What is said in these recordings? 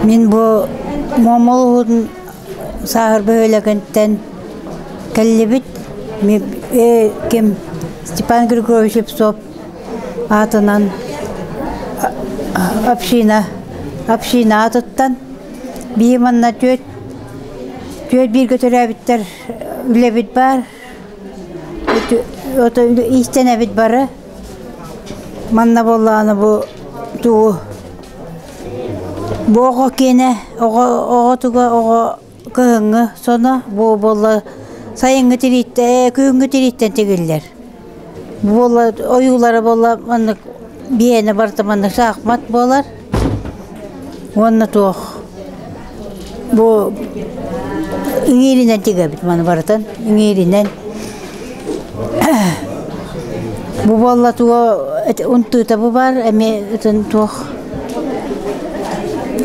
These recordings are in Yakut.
Мин бу Муома улууһун Сааһыр бөһүөлэгиттэн кэллибит. Ким Степан Григорьевич Слепцов аатынан община община аатыттан биһи манна түөрт түөрт бииргэ төрөөбүттэр үлэбит баар. Иистэнэбит бары. Манна буоллаҕына бу тугу бу оҕо киэнэ оҕо оҕо туга оҕо кыһыҥҥы соно бу буолла сайыҥҥы тирииттэн күһүҥҥү тирииттэн тигиллэр. Буолла ойуулара буолла маннык биэни барыта маннык саахмат буолар уонна туох бу иҥииринэн тигэбит маны барытын иҥииринэн Бу буолла туга унтуута бу баар эмиэ ытын туох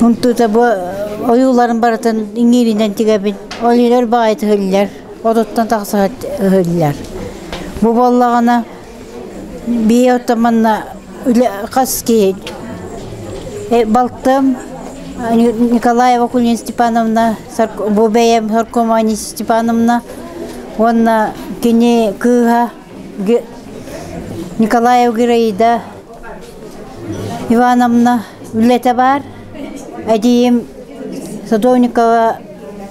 унтуута бу ойууларын барытын иҥииринэн тигэбин ол иһин өр баҕайытык иһиллэр отуттан тахса иһиллэр Бу буоллаҕына биһи оттон манна үлэ хас киһи балтым Николаева Кулина Степановна бу бэйэм Соркомова Анисия Степановна уонна кини кыыһа Николаева Героида Ивановна үлэтэ баар. Эдьиийим Садовникова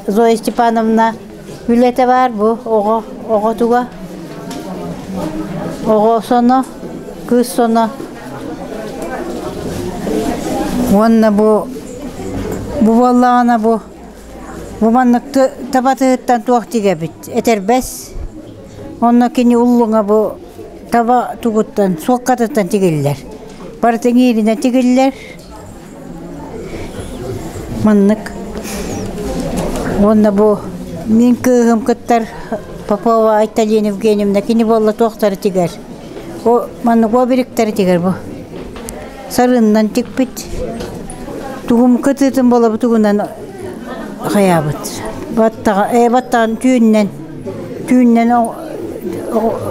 Зоя Степановна үлэтэ баар бу оҕо оҕотуга. Оҕо соно, кыыс соно. Уонна бу бу буоллаҕына бу бу маннык табатыһыттан туох тигэбит этэрбэс. Онно кини уллуҥа бу таба тугуттан суоккатыттан тигиллэр. Барыта иҥииринэн тигиллэр. Маннык. Уонна бу мин кыыһым кыттар Попова Айталина Евгеньевна кини буолла туохтары тигэр. О маннык оберектары тигэр бу. Сарыыннан тикпит. Тугум кытыытын буола бу тугунан хайаабыт. Баттаҕа э баттаҕын түүннэн түүннэн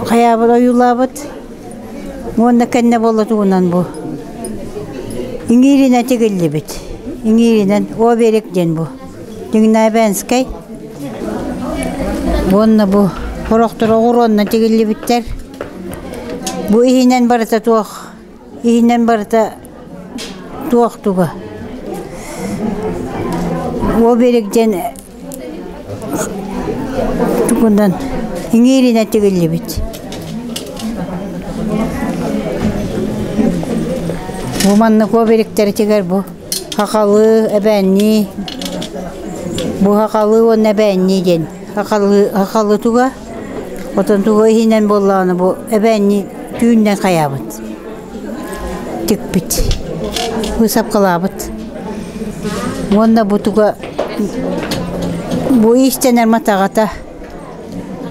хайаабыт ойуулаабыт. Уонна кэннэ буолла тугунан бу иҥииринэн тигиллибит. Иҥииринэн оберег диэн бу. Дьиҥнээбэнскэй. Уонна бу сорохтор оҕуруоннан тигиллибиттэр. Бу иһинэн барыта туох иһинэн барыта туох туга. Оберег диэн Тугунан иҥииринэн тигиллибит. Бу маннык оберектэритигэр бу хахалыы, эбээннии, бу хахалыы уонна эбээннии диэн хахалыы хахалыы туга, отон туга иһинэн буоллаҕына бу эбээннии түүннэн хайаабыт. Тикпит, быысапкалаабыт. Уонна бу туга бу иистэнэр матаҕата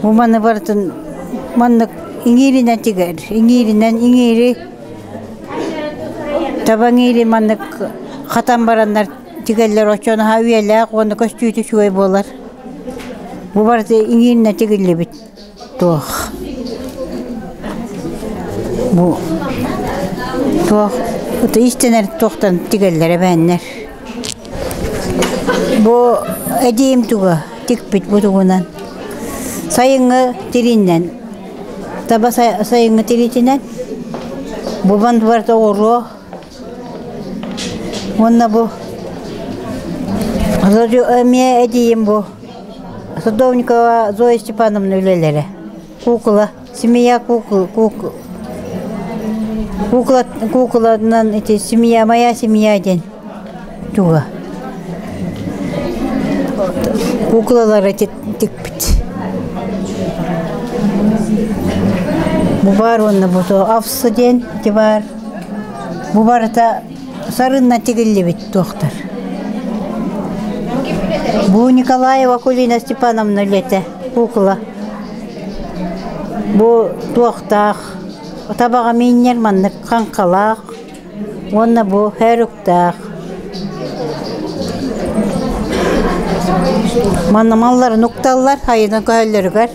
бу маны барытын маннык иҥииринэн тигэр. Иҥииринэн иҥиири таба иҥиири маннык хатан бараннар тигэллэр оччо наһаа үйэлээх уонна көстүүтэ үчүгэй буолар. Бу барыта иҥииринэн тигиллибит. Туох бу туох иистэнэр туохтан тигэллэр эбээннэр. Бу эдьиийим туга тикпит бу тугунан сайыҥҥы тирииннэн таба сайыҥҥы тириитинэн бу барыта оҕуруо уонна бу эмиэ эдьиийим бу Садовникова Зоя Степановна үлэлэрэ. Куукула, семья кукол, кукол, кукла, куколанан эти семья, моя семья диэн туга. Куклалары тикпит. Бу баар уонна бу овсы диэн ити баар. Бу барыта Сарынна тигиллибит туохтар. Бу Николаева Акулина Степановна үлэтэ, куукула. Бу туохтаах, табаҕа миинньэр маннык хаҥхалаах уонна бу хөөруктаах. Манна малларын укталлар, хайынан көһөллөрүгэр.